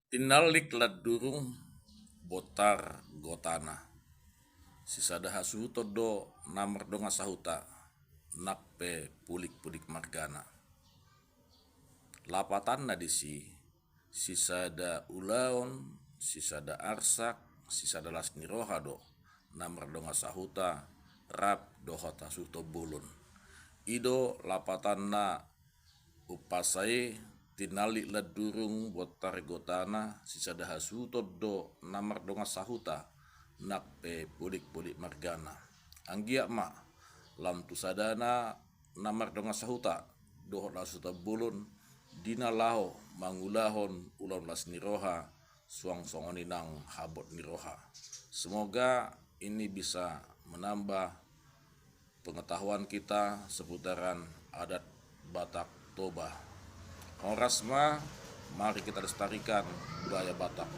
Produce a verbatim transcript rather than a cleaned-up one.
Tinallik landurung bontar gotana. Sisada hasuhuton do na mardongan sahuta, nang pe pulik-pulik margana. Lapatanna disi, sisada ulaon, sisada arsak, sisada las ni roha do na mardongan sahuta rap dohot hasuhuton bolon. I do lapatanna umpasa i, tinallik landurung bontar gotana, sisada hasuhuton do na mardongan sahuta, nang pe pulik-pulik margana. Anggiat ma lam tu sadana na mardongan sahuta dohot hasuhuton bolon, di na laho mangulahon ulaon las ni roha, suang songon i nang habot ni roha. Semoga ini bisa menambah pengetahuan kita seputaran adat Batak Toba. Horas ma, mari kita lestarikan budaya Batak.